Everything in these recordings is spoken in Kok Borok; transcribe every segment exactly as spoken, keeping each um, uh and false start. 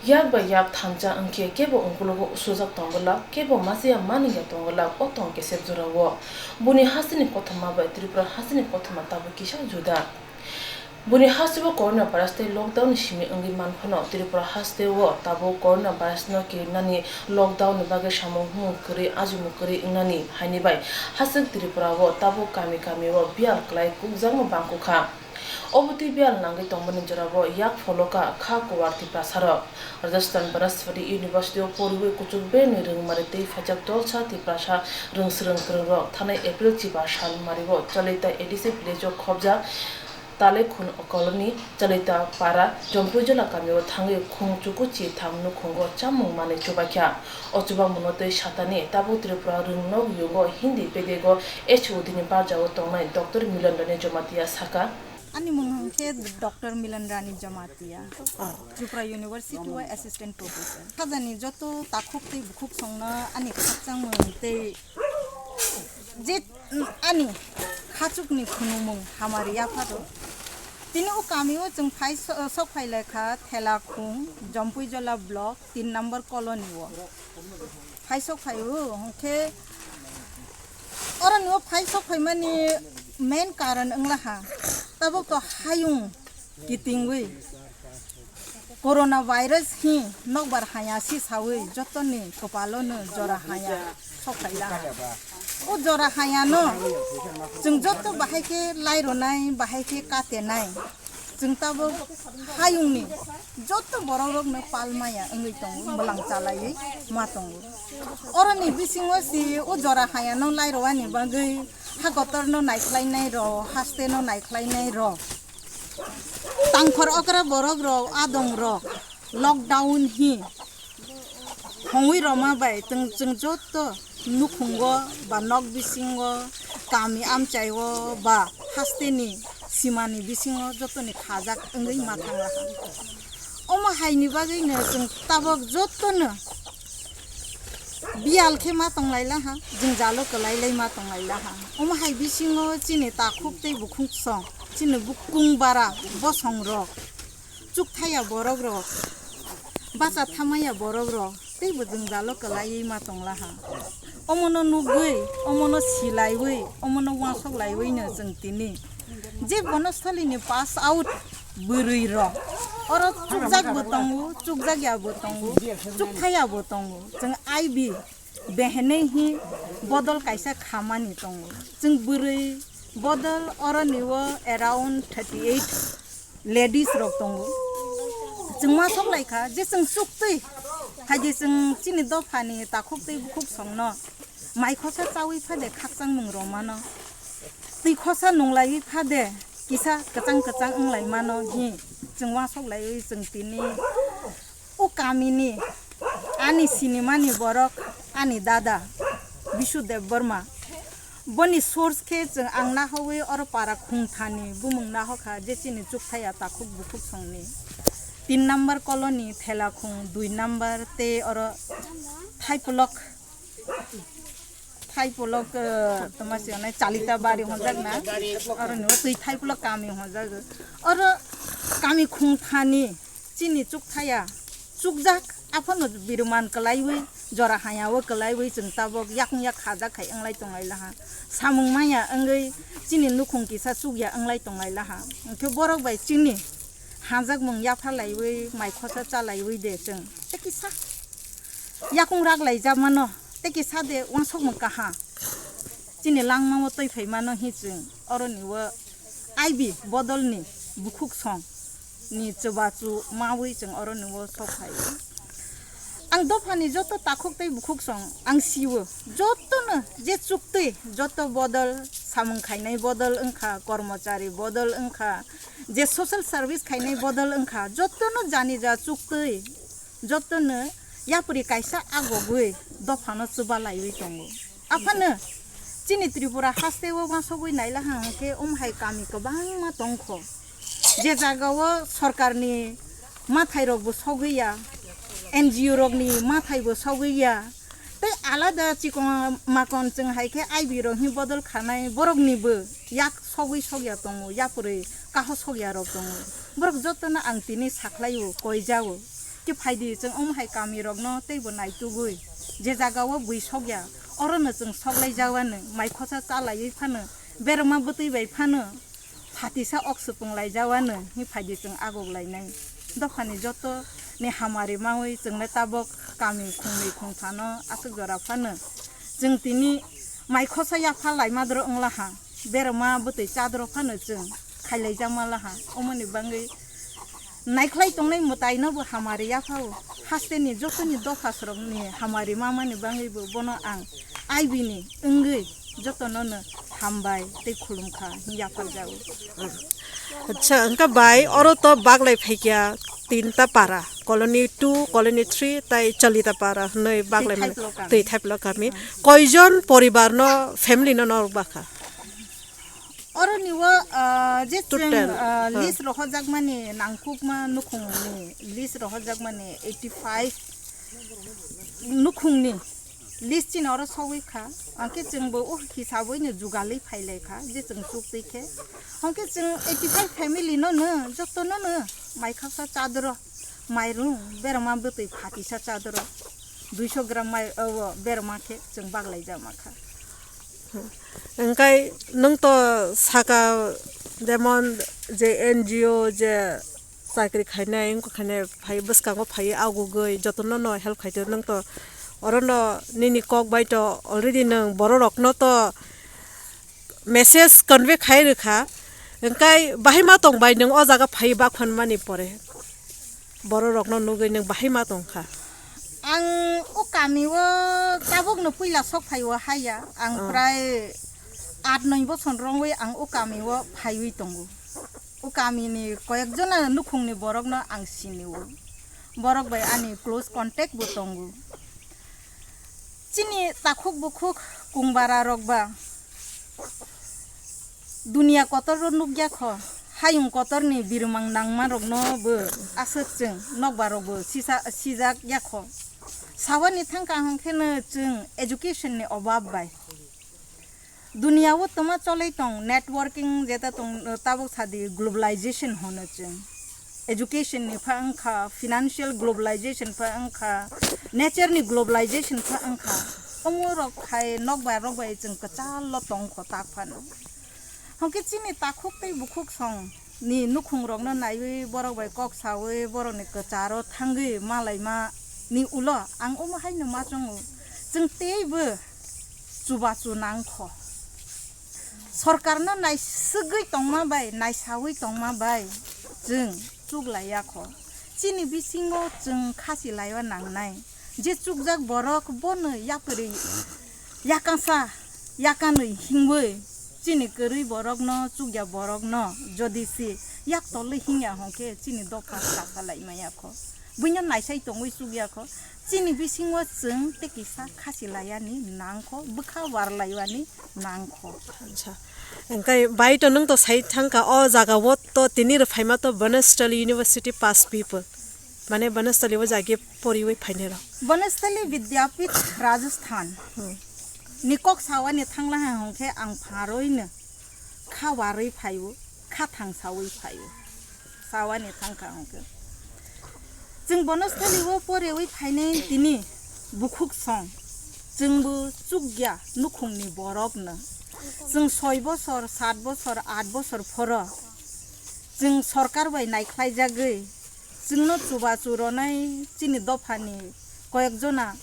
Yak bai yak thansa wngkhe kebo ungkulugo usujak tongwlak, kebo masiya maningya tongwlak o tong kesep jorao. Buni hasteni kothoma bai Tripura hasteni kothoma tabuk kisa juda. Buni hasteo corona virus tei lockdown ni simi wngwi manphano Tripura hasteo tabuk corona virus no kirinani lockdown ni bagwi samung humung kwrwi ajimung kwrwi wngnani haini bai haswk Tripura o tabuk kami kami o biyal kwlai kukjakma bangkukha. Obo twi biyal nangwi tongmani jorao yak pholoka kha kuwar Tiprasarok. Rajasthan Banaspati University o poriwi kuchuk bernwi rwngmari tei phaijak dolsa Tiprasa rwngswrwng kwrwngrok thanai April chiba sal mario Chalita A D C village o khobjak Talekhun colony, Chalita para, Jompuijala kamio thangwi khung chuku chi tham nukhungo chamung manwi chubaikha. O chubamungno tei satani tabuk Tripura rwng nok yungo Hindi bedego H O D ni barjao tongnai Doctor Milan Rani Jamatia saka. Ani mung hwnkhe Doctor Milan Rani Jamatia, Tripura University o Assistant Professor. Khajani joto takhuk tei bukhuk songno ani khakchangmung tei je, mm, ani khachukni khunumung hamari yapharo. Tini o kamio chwng phai so-, sok phai laikha Thelakhung, Jompuijala block, tin number colony o. Phai sok phai o, hwnkhe oroni o phai sok phaimani main karon wnglaha. Tabuk to hayung kitingwi corona virus hi nokbar haya si sawi jotoni kopalono jora haya sok phaila. O jora hayano chwng joto bahai khe laironai, bahai khe katenai. Chwng tabuk hayungni joto borokrokno pal maya wngwi tongo, mwlang chalaiwi ma tongo. Oroni bisingo si o jora hayano lairowani bagwi ha kotorno naikhlainai rok, hasteno naikhlainai rok. Tangkhor okra borokrok, adongrok, lockdown hi hongwi roma bai chwng, chwng joto nukhungo ba nok bisingo, kami amchaio ba hasteni simani bisingo jotoni khajak wngwi ma thanglaha. Omo haini bagwino chwng tabok jotono biyal khe ma tonglailaha, jwngjalo kwlailai ma tonglailaha. Omo hai bisingo chini takhuk tei bukhuk song, chini bukung bara bosongrok, chukthaya borokrok, bacha thamaya borokrok teibo jwngjalo kwlaiwi ma tonglaha. Omono nugwi, omono silaiwi, omono uansuk laiwino chwng tini je Banasthali ni pass out bwrwi rok oro chukjak bo tongo, chukjak ya bo tongo, chukthaya bo tongo. Chwng I B behenei hi bodol kaisa khamani tongo. Chwng bwrwi bodol oroni o around thirty eight ladies rok tongo. Chwng ma sok lai kha je chwng chuktwi hai de chwng chini dophani takhuk tei bukhuk songno mai khosa chawi phade khakchangmung romano. Twi khosa nunglaiwi phade kisa kwchang kwchang wnglaimano hi chwng uansuk laiwi chwng tini o kamini ani sinimani borok ani dada Bisu Debbarma. Boni source khe chwng ang nahowi oro para khungthani bumung nahokha je chini chukthaya takhuk bukhuk songni tin number colony Thelakhung dui number tei oro Thaipolok Thaipolok, eh, toma se onai Chalita bari honjak na, aro no twi Thaipolok kami honjak. Oro kami khungthani chini chukthaya chukjak aphano biruman kwlaiwi jora hayao kwlaiwi chwng tabok yakung yak khajak khai wnglai tonglai laha. Samung maya wngwi chini nukhung kisa chukya wnglai tonglai laha. Hwnkhe borok bai chini hanjakmung yapharlaiwi mai khosa chalaiwi de chwng tei kisa yakung rak laijak mano, tei kisa de uansukmung kaha. Chini langmao twi phai mano hi chwng, oroni o I B bodolni bukhuk song ni chubachu mawi chwng oroni o sok phai. Ang dophani joto takhuk tei bukhuk song ang siwo, jotono je chuktwi, joto bodol, samung khainai bodol wngkha, kormochari bodol wngkha, je social service khainai bodol wngkha, jotono jani ja chuktwi, jotono yapri kaisa agogwi dophano chuba laiwi tongo. Aphano chini Tripura hasteo uansugwi nailaha hwnkhe, um hai kami kwbangma tongkho, je jagao sorkarni mathairokbo sogwi ya, N G O rokni mathaibo sogwi ya, tei alada chikon makon chwng hai khe I B rok hwnwi bodol khanai boroknibo yak sogwi sokya tongo, yapri kaho sokya rok tongo. Borok jotono ang tini sakhlaio, koijao. Khe phaidi chwng omo hai kamirokno teibo naitugwi, je jagao bui sokya, orono chwng soklaijawano, mai khosa chalaiwi phano, berma bwtwi bai phano, phatisa ok swpwng laijawano, hi phaidi chwng agok lainai. Dophani joto ni hamari mawi chwngno tabok kami khungnwi khungthano aswk jora phano, chwng tini mai khosa yapha laimadro wnglaha. Berma bwtwi chadro phano chwng khailaijakma laha, omoni bangwi naikhlai tongnai mwtaino bo hamari yaphao. Hasteni jotoni dopha srokni hamari mamani bangwibo bono ang aibini wngwi jotonono hambai tei khulumkha hwn yapharjago. Acha, wngkha bai, oro to baglai phaikya tinta para, colony two, colony three, tai Chalita para hwnwi baglai mani, Twi Thaiplo kami. Twi Thaiplo kami. Koijon poribar no, family no norok bakha? Oro ni o, ah, je chwng, Total, ah, ha. List rohorjakmani nangkukma nukhungni, list rohorjakmani eighty five nukhungni list chini oro sogwi kha. Angkhe chwngbo o hisabwi no jugalwi phailai kha, je chwng chuktwi khe. Hwnkhe chwng eighty five family no no, joto no no, mai khaksa chadro, mairung, berma bwtwi phatisa chadro, duiso gram mai, o, berma khe chwng baglai jakma kha. Hwnkhe nwng to saka, jemon je N G O je chakri khainai, wngkha khainai phai bwskango phai agugwi jotono no help khaito, nwng to orono nini kok bai to already nwng bororokno to message convey khai rwkha, wngkhe bahai ma tong bai nwng o jaga phai bakphano mani pore bororokno nugwi nwng bahai ma tong kha? Ang o kami o tabukno puila sok phai o haya, ang Oh. Prai aat noi bochor rwngwi ang o kami o phaiwi tongo. O kamini koyekjona nukhungni borokno ang sini o. Borok bai ani close contact bo tongo. Chini takhuk bukhuk kungbara rok ba dunia kotor o nukya kho, hayung kotor ni birmang nangma rok no bo aswk chwng nokbar rok bo sisa, sijak ya kho. Sawani thangka hwnkhe no chwng education ni obab bai. Dunia o twma cholwi tong, networking jeta tong, tabuk sadi globalization hono chwng. Education ni pha wngkha, financial globalization pha wngkha, nature ni globalization pha wngkha. Omo rok khai nokbar rok bai chwng kwchalo tong kho tak phano. Hwnkhe chini takhuk tei bukhuk song ni nukhung rokno naiwi borok bai kok sawi borok ni kwcharo thangwi malaima ni ulo ang omo haino ma chongo. Chwng teibo chubachu nang kho. Sorkarno naisugwi tongma bai, naisawi tongma bai chwng chuklaiya kho. Chini bisingo chwng khasi laiwa nangnai. Je chukjak borok bono yapri yakasa yakanwi hingwi chini kwrwi borokno, chukya borokno jodi se yak tolwi hingya hwnkhe chini dopha kasa laimaya kho. Buino naisai tongwi chukya kho. Chini bisingo chwng tei kisa khasi layani nangkho, bwkha warlaiwani nangkho. Acha. Hwnkhe bai to nwng to sai thangkha, o jaga o to tini rw phaima to Banasthali University pass people. Mane Banasthali o jagwi poriwi phainai rok. Banasthali Vidyapith Rajasthan Hmm. ni kok sawani thangla ha hwnkhe ang pharoi no kha warwi phaio, kha thang sawi phaio. Sawani thangkha hwnkhe. Chwng Banasthali o porewi phainai tini bukhuk song. Chwngbo chukya nukhungni borok no. Chwng soi bosor, sat bosor, at bosor phoro chwng sorkar bai naikhlaijagwi chwngno chubachu ronai chini dophani koyekjona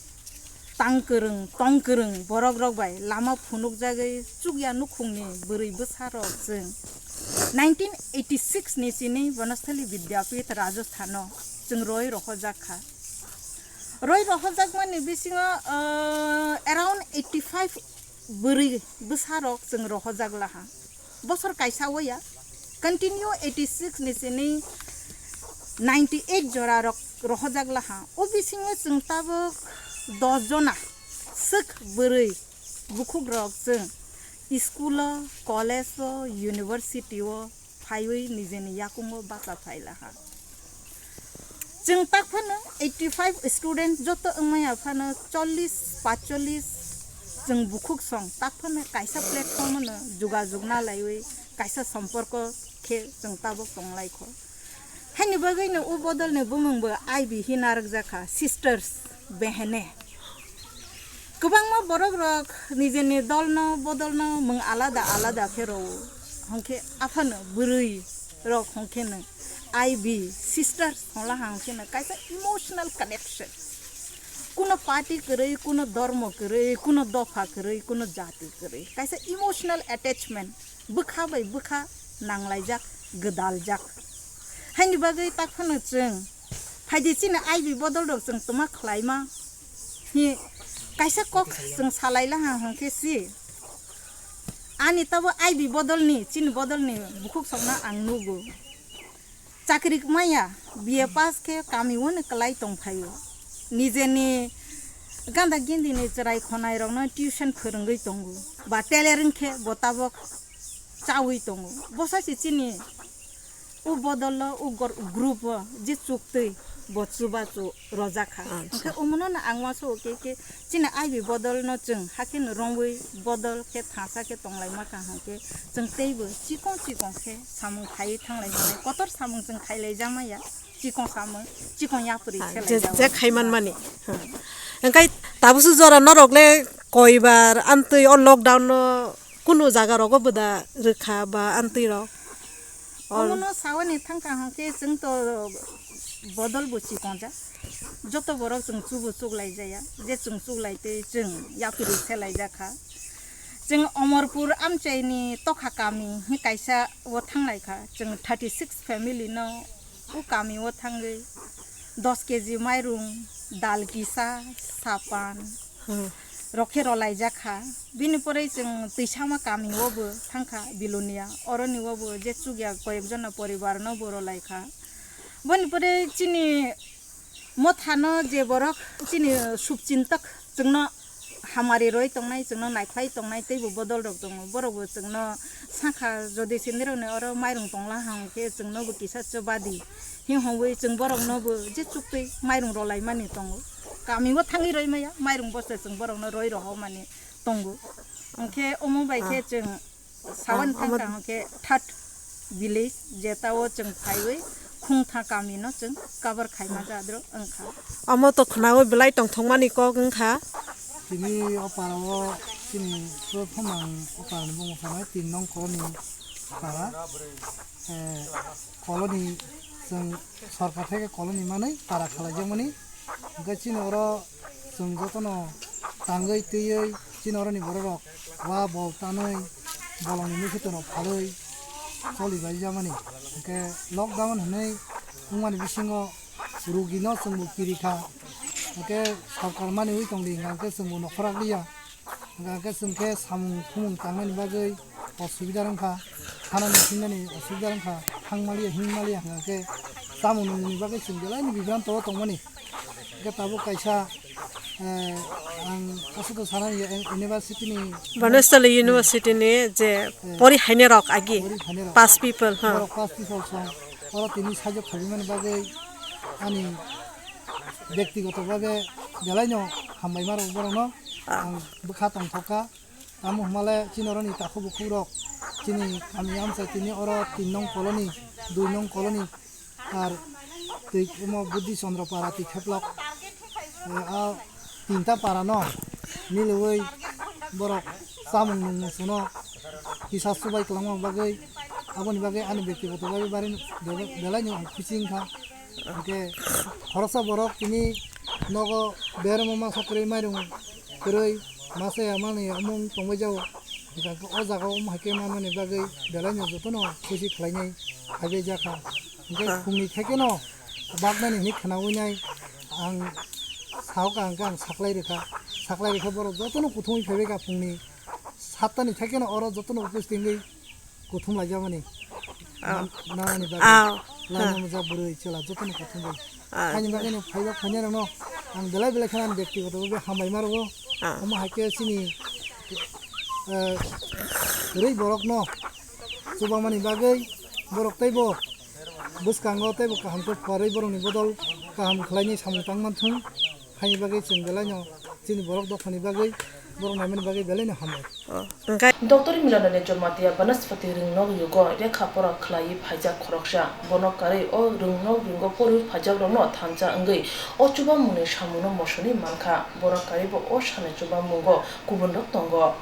tang kwrwng, tong kwrwng borok rok bai lama phunukjagwi chukya nukhungni bwrwi bwsa rok chwng nineteen eighty six ni chini Banasthali Vidyapith Rajasthan o chwng roi rohorjak kha. Roi rohorjakmani bisingo, ah, around eighty five bwrwi bwsa rok chwng rohorjak laha. Bosor kaisa o ya, continue eighty six ni sini ninety eight jora rok rohorjak laha. O bisingo chwng tabuk dos jona swk bwrwi bukhuk rok chwng school o, college o, university o phaiwi nijeni yakungo bacha phai laha. Chwng tak phano eighty five student joto wngmaya phano chollish, pachchollish chwng bukhuk song tak phano kaisa platform no jogajog na laiwi kaisa somporko khe chwng tabuk tong lai kho. Haini bagwi no o bodol ni bumung bo I B hina rwkjak kha, sisters, behene. Kwbangma borok rok nijeni dol no bodol no mung alada alada khe rwo. Hwnkhe aphano bwrwi rok hwnkhe no I B sisters hwnla hwnkhe no kaisa emotional connection. Kuno party kwrwi, kuno dormo kwrwi, kuno dopha kwrwi, kuno jati kwrwi. Kaisa emotional attachment, bwkha bai bwkha nanglaijak, gwdaljak. Haini bagwi takhwno chwng phaidi chini I B bodol rok chwng tuma khlaima. Hi kaisa kok chwng salai laha hwnkhe si. Ani tabo I B bodolni, chini bodolni bukhuk sokno ang nugo. Chakri maya, B A pass khe kami o ni kwlai tong phaio. Nijeni ganda gindi ni chwrai khonai rokno tuition phwrwngwi tongo. Ba tailoring khe bo tabok chawi tongo. Bosa se chini o bodol o, o gor-, group o je chuktwi bo chubachu rojak kha. Acha. Hwnkhe omono no ang uansukha khe, khe chini I B bodol no chwng hakhe no romwi bodol khe thangsa khe tonglaima kha hwnkhe chwng teibo chikon chikon khe samung khaiwi thanglai maya, kotor samung chwng khailai ja maya, chikon samung, chikon yapri Ah, khe je, laijao. Je khaiman mani. Hmm. Engkai tabusu jora norok le koibar amtwi o lockdown no kunu jaga rogo bwda rwkha ba amtwi rok? Or- Omono sawani thangkha hwnkhe chwng to bodol bo chikonjak. Joto borok chwng chubu chuklai jaya. Je chwng chuklai twi chwng yapri selai jakha. Chwng Omorpur amchaini Tokha kami hwnwi kaisa o thanglai kha. Chwng thirty six family no o kami o thangwi dos K G mairung, dal kisa, sapan, Hmm. rok khe rwlaijak kha. Bini pore chwng Twisama kami o bo thang kha, Bilonia. Oroni o bo je chukya koyek jona poribar no bo rwlai kha. Boni pore chini mothano je borok chini subchintok chwngno hamari roi tongnai, chwngno naikhlai tongnai, teibo bodol rok tongo. Borok bo chwngno sakha, jodi sinirokni oro mairung tongla hang khe chwngno bo kisa chobadi. Hing hongwi chwng borokno bo je chuktwi mairung rwlaimani tongo. Kami o thangwi roi maya, mairung bose chwng borokno roi rohormani tongo. Hwnkhe omo bai khe Ah. chwng sawan Ah, thang omo- kha hwnkhe third village, jeta o chwng phaiwi khungtha kami no chwng cover khaima jadro wngkha. Omo to khwnaui belai tongthokmani kok wngkha. Tini o para o chini prothom ang o para ni bumung sanai tin nong colony para. Eh, colony chwng sorkar theke colony manwi para khalaijakmani. Hwnkhe chini oro chwng jotono tangwi twiwi chini oroni bororok wa bol tanwi bolongni nukhitwrok phalwi cholibaijamani. Hwnkhe lockdown hwnwi wngmani bisingo rugino chwngbo kirikha. Hwnkhe sorkar maniwi tongdi hwnkhe chwngbo nokhorok liya. Hwnkhe chwng khe samung khumung tangnani bagwi osubida wngkha, khanani sinani osubida wngkha, thangmaliya hingmaliya hwnkhe chamung nungmungni bagwi chwng belaini bibranto o tongmani. Hwnkhe tabuk kaisa, eh, ang aswk sanani university ni Banasthali University ni je Eh, pori hainai rok agi pori phainai rok. Pass people, ha. Borok pass people song, oro tini sajwk khaimani bagwi ani bektigoto bhabe belaino hambai maro borokno Ah. ang bwkha tongthokha. Tamo hwnmale chini oroni takhuk bukhukrok chini kami amchai tini oro tin nong colony, dui nong colony, ar twi omo Buddhi Chandra Para twi kheplok, eh, a tinta para no miliwi borok chamung nungmung suno kisa subai kwlangma bagwi, aboni bagwi ani bektigoto bagwi bari belaino ang khusi wngkha. Hwnkhe khoroksa borok tini nogo berma masa kwrwi mairung kwrwi masa ya manwi ya omung tongbai jago. Hwnkhe o jaga o omo hai khe manmani bagwi belaino jotono khusi khlainai phaibai jakha. Hwnkhe Ah. phungni thekeno baknani hinwi khwnaui nai ang sahoka hwnkhe ang saklai rwkha. Saklai rwkhe borok jotono kuthumwi phaibai kha phungni sattani thekeno oro jotono upusthit wngwi kuthum laijamani. Ah. Nan-, nanani bagwi. Ah. Laina Ah. mujak bwrwi chwla jotono kuthum bai. Ah. Haini bagwino phaiba phainai rokno ang belai belai kheno ani bektigoto bhabe hambai ma rwo. Ah. Omo hai khe chini, eh, rwi borokno chubamani bagwi borok teibo bwskango teibo kaham khe pharwi borokni bodol kaham khlainai samung tang manthung. Haini bagwi chwng belaino Chini borok dophani bagwi, borok naimani bagwi belai no hambai. Doctor Milanani Jamatia Banaspati Rwngnok Yugo rekha pora khlaiwi phaijak khoroksa. Bono karwi o Rwngnok Yugo porwi phaijakrokno thansa wngwi o chubamungni samungno mosoni mankha. Bono karwibo o sani chubamungo kubunrok tongo.